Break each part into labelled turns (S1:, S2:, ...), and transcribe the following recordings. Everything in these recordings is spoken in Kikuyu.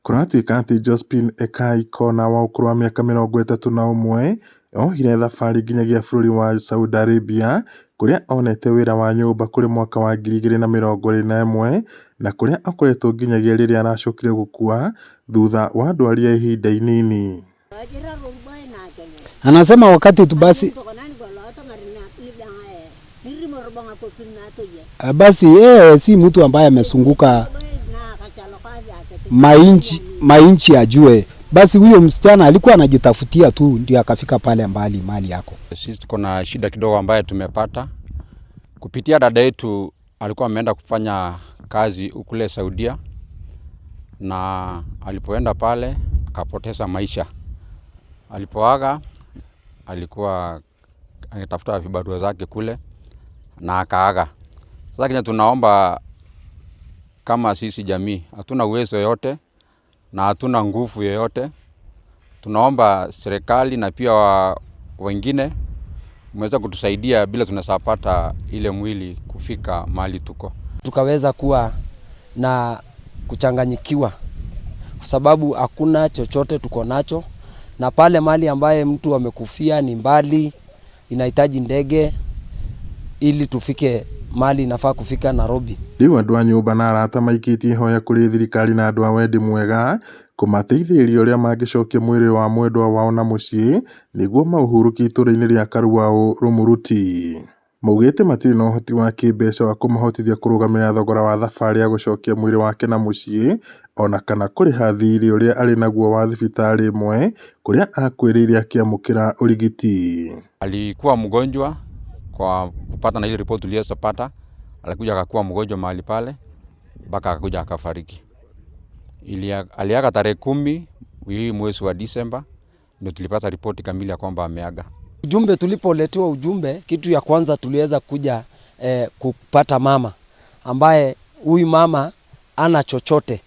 S1: Kũratuĩka atĩ Josephine Ekai Kona wa ũkũrũ wa mĩaka 31 ohire thabarĩ nginyagia bũrũri wa Saudi Arabia kũrĩa onete wĩra wa nyũmba kũrĩ mwaka wa 2021 na kũrĩa akoretwo nginyagia rĩrĩa aracokire gũkua thutha wa ndwari ya ihinda inini.
S2: Anasema wakati tu basi basi yeye si mtu ambaye amezunguka mainchi mainchi ajue. Basi huyo msichana alikuwa anajitafutia tu ndio akafika pale mbali mali yako.
S3: Sisi tuko na shida kidogo ambayo tumepata kupitia dada yetu, alikuwa ameenda kufanya kazi kule Saudia, na alipoenda pale akapoteza maisha. Alipoaga alikuwa anatafuta vibarua zake kule na akaaga. Sasa kile tunaomba kama sisi jamii, hatuna uwezo yoyote na hatuna nguvu yoyote. Tunaomba serikali na pia wengine mweza kutusaidia bila tunasapata ile mwili kufika mahali tuko.
S4: Tukaweza kuwa na kuchanganyikiwa kwa sababu hakuna chochote tuko nacho, na pale mali ambaye mtu amekufia ni mbali, inahitaji ndege ili tufike mali inafaa kufika Nairobi.
S1: Rĩu andũ a nyũmba na arata maikĩtie ihoya kũrĩ thirikari na andũ a wendi mwega kũmateithĩrĩria ũrĩa mangĩcokia mwĩrĩ wa mwendwa wao na mũciĩ nĩguo maũhurũkie itũũra-inĩ rĩa Karuau Rumuruti. Maugĩte matirĩ na ũhoti wa kĩmbeca wa kũmahotithia kũrũgamĩrĩra thogora wa thabarĩ ya gũcokia mwĩrĩ wake na mũciĩ ona kana kũrĩha thirĩ ũrĩa arĩ naguo wa thibitarĩ ĩmwe kũrĩa akuĩrĩire akĩamũkĩra ũrigiti.
S3: Alikuwa mgonjwa kwa kupata na ile ripoti tuliyopata, alikuja akakuwa mgonjwa mahali pale mpaka akakuja akafariki. Aliaga tarehe 10 hii mwezi wa Disemba, ndio tulipata ripoti kamili ya kwamba ameaga.
S4: Ujumbe tulipoletewa ujumbe, kitu ya kwanza tuliweza kuja kupata mama ambaye huyu mama ana chochote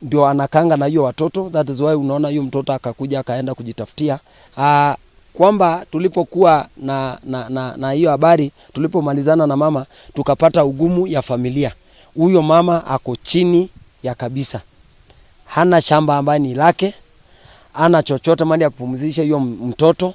S4: ndio anakanga na hiyo watoto. That is why unaona hiyo mtoto akakuja akaenda kujitafutia kwamba tulipokuwa na hiyo habari, tulipomalizana na mama tukapata ugumu ya familia. Huyo mama ako chini ya kabisa, hana shamba ambaye ni lake, hana chochote mali ya kupumzisha hiyo mtoto,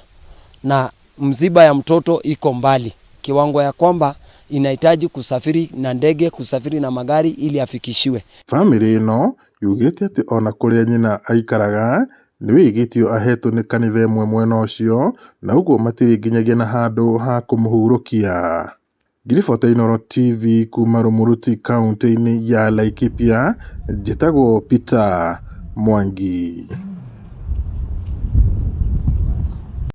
S4: na mziba ya mtoto iko mbali kiwango ya kwamba inahitaji kusafiri na ndege, kusafiri na magari ili afikishiwe.
S1: Bamĩrĩ ĩno yugĩte atĩ ona kũrĩa nyina aikaraga nĩ wĩigĩtio ahetwo nĩ kanitha ĩmwe mwena ũcio na ũguo matirĩ nginyagia na handũ ha kũmũhurũkia. Ngiribota Inooro TV kuma Rumuruti kaũntĩ-inĩ ya Laikipia, njĩtagwo Peter Mwangi.